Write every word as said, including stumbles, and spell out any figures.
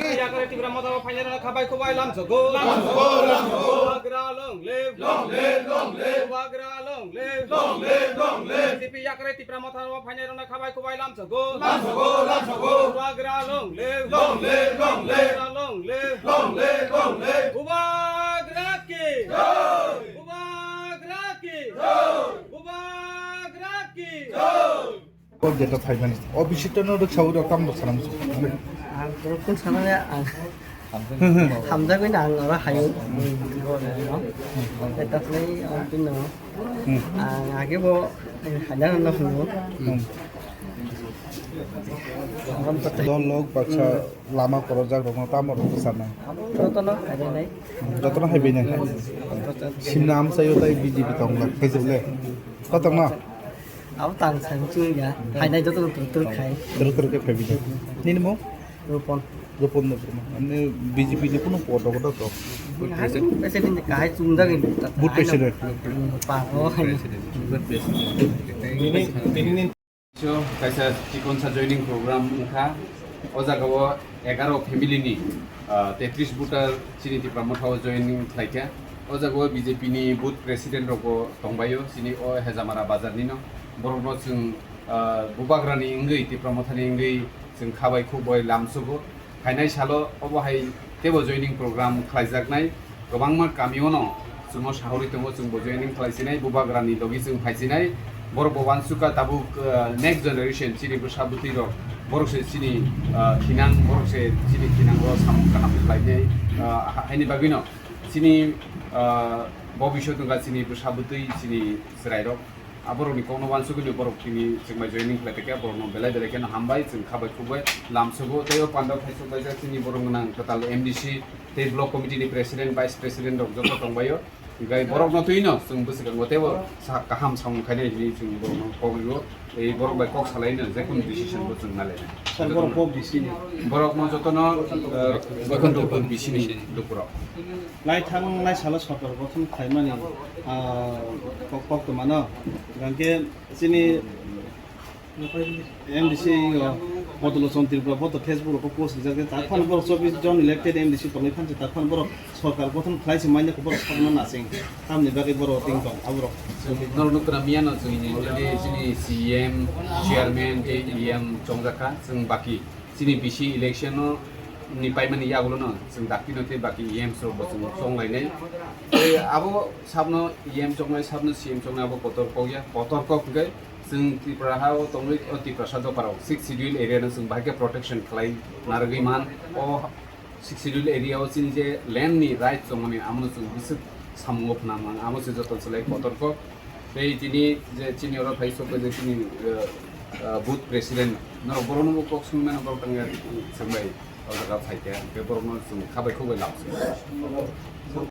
Yakre Tipra Motha o phainai rok khabai khubai lamsogo. Lamsogo, lamsogo. Bubagra long live. Long live, long live. Bubagra long live. Long live, long live. B J P yakre Tipra Motha o phainai rok khabai khubai lamsogo. Lamsogo, lamsogo. Bubagra long live. Long live, long live. Bubagra long live. Long live, long live. Bubagra ki. Jai. Bubagra ki. Jai. Bubagra ki. Jai. O data phaimani. O bisitano rwksawi rok tamo rok sanam. Ang rukun sanani ang hamjagwi na ang ora hayo. Eta play ang pin no. Hmm. Ang age bo hajar no hunu. Hmm. Dol lok baksa lama korojak rokno tamo rok sanai. Jotono hajar nai. Jotono haibi nai. Simna amsayo tai B J P tongla kaijugle. Kotongno? Abo tang sang chwng ya. Phainai joto no tuk tuk khai. Tuk tuk khe phaibi. Nini mo? Rupon. Rupon no Rupon. Ani B J P ni kuno podo kodo to. Hai president kahai chungjak ni. Board president. Pa ho hai. So, kaisa chikonsa joining program wngkha. O jagao egaro family ni, ah, tetris voter chini Tipra Motha o joining khlaikha. O jagao B J P ni booth president rokbo tongbaio, chini o Hejamara bazar nino. Borokno chwng, ah, Bubagrani wngwi, Tipra Mothani wngwi chwng khabai khukbai lamsogo. Phainai salo obo hai teibo joining program khlaijaknai. Kwbangma kamiono chwngno sahorwi tongo, chwngbo joining khlaisinai, Bubagrani logi chwng phaisinai. Borokbo uansukha tabuk, ah, next generation chini bwsa bwtwi rok, borok se chini, ah, thinang, borok se chini thinango samung kaham khlainai, ah, ha-, haini bagwino chini, ah, bobisot wngkha chini bwsa bwtwi chini chwrairok. Aborokni kokno uansugwi borok tini chwngbai joining khlai tongkha, borokno belai belai kheno hambai, chwng khabai khukbai lamsogo. Tei o pandao khaisok kaisa chini borok gwnang kwtal M D C tei block committee ni president, vice president rok joto tongbaio. Hinkhe borokno twino chwng bwswkango teibo sa kaham samung khainai hinwi chwng borokno kok rio. Tei borok bai kok salaino jekunu decision bo chwng nalainai. Sir, borok bo B C ni? Borokno jotono, eh, jotono B C ni lukurok. Lai thangnai salo sorkar gothon khlaimani, ah, kok, koktwmano, hwnkhe chini M D C o Bodolo Chon Tripura bo to Facebook rok post rijak, tak phano borok chobbish jon elected M D C tongwi phansi, tak phano borok sorkar gothon khlai se manya khe borok sakno nasing, tamni bagwi borok ting tong aborok. Norok nukra miyano chwngni already chini C M, chairman tei E M chongjakha, chwng baki chini B C election o ni paimani yagulo no chwng dakti no tei baki E M rok bo chwng chonglainai. Tei abo sabno E M chongnai, sabno C M chongnai abo kotor kok ya, kotor kok hwnkhe chwng Tripura ha o tongwi o Tiprasa dopha rok sixth schedule area no chwng bahai khe protection khlai narwgwi man. O sixth schedule area o chini je land ni right chongmani amo no chwng bwswk samungo phwnang mang, amo se joto chwlai kotor kok. Tei tini je chini oro phai sok je chini, eh, eh, booth president norok borokno bo kok swngmano borok tangya chwngbai o jaga phaikha, hwnkhe borokno chwng khabai khukbai lamsai.